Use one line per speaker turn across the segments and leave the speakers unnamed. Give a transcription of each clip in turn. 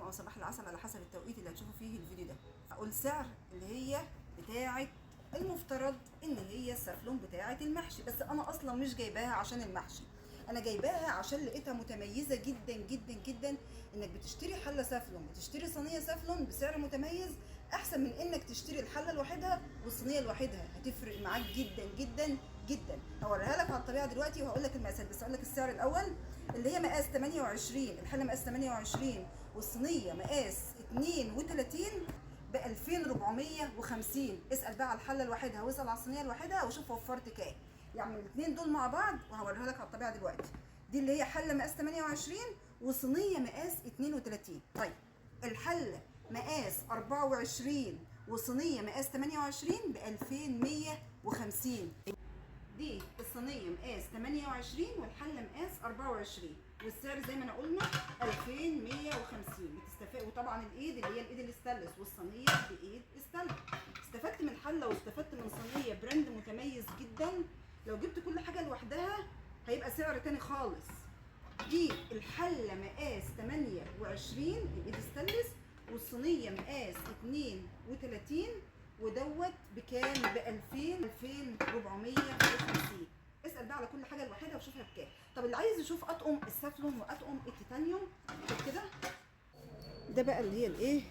او صباح العسل على حسب التوقيت اللي هتشوفوا فيه الفيديو ده. هقول سعر اللي هي بتاعه المفترض ان هي السافلون بتاعه المحشي، بس انا اصلا مش جايباها عشان المحشي، انا جايباها عشان لقيتها متميزة جدا جدا جدا. انك بتشتري حله سافلون، بتشتري صينية سافلون بسعر متميز احسن من انك تشتري الحلة لوحدها والصينيه لوحدها، هتفرق معاك جدا جدا جدا. هوريها لك على الطبيعة دلوقتي وهقول لك المقاسات، بس هقول لك السعر الاول. اللي هي مقاس 28، الحلة مقاس 28 والصينيه مقاس 32 ب 2450. اسال بقى على الحلة لوحدها واسال على الصينية لوحدها وشوف وفرت كام. يعني الاثنين دول مع بعض وهوريها لك على الطبيعة دلوقتي. دي اللي هي حله مقاس 28 وصينيه مقاس 32. طيب الحلة مقاس 24 وصينيه مقاس 28 ب 2150. دي الصينية مقاس 28 والحله مقاس 24، والسعر زي ما انا قلنا 2150. بتستفاد، وطبعا الايد اللي هي الايد الستانلس والصينيه بايد ستانلس. استفدت من حله واستفدت من صينية brand متميز جدا. لو جبت كل حاجة لوحدها هيبقى سعر تاني خالص. دي الحلة مقاس 28 الايد ستانلس والصينيه مقاس 32، ودوت بكام؟ ب 2450. اسال بقى على كل حاجة لوحدها وشوفها بكام. طب اللي عايز يشوف اطقم السافلون واطقم التيتانيوم شوف كده، ده بقى اللي هي الايه،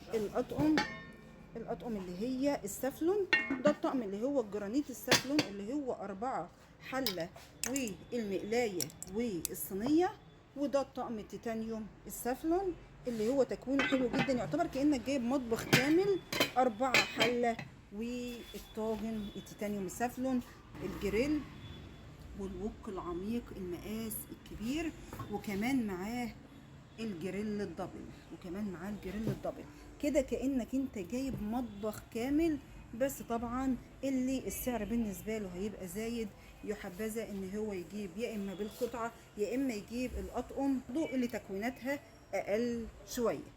الاطقم اللي هي السافلون. ده الطقم اللي هو الجرانيت السافلون اللي هو 4 حله والمقلايه والصينيه، وده الطقم التيتانيوم السافلون اللي هو تكوينه حلو جدا، يعتبر كانك جايب مطبخ كامل، 4 حله والطاجن التيتانيوم السافلون، الجريل وال wok العميق المقاس الكبير، وكمان معاه الجريل ال double، وكمان معاه الجريل ال double. كده كأنك انت جايب مطبخ كامل. بس طبعا اللي السعر بالنسبة له هيبقى زايد، يحبذا ان هو يجيب يا اما بالقطعة يا اما يجيب الاطقم اللي تكويناتها اقل شوية.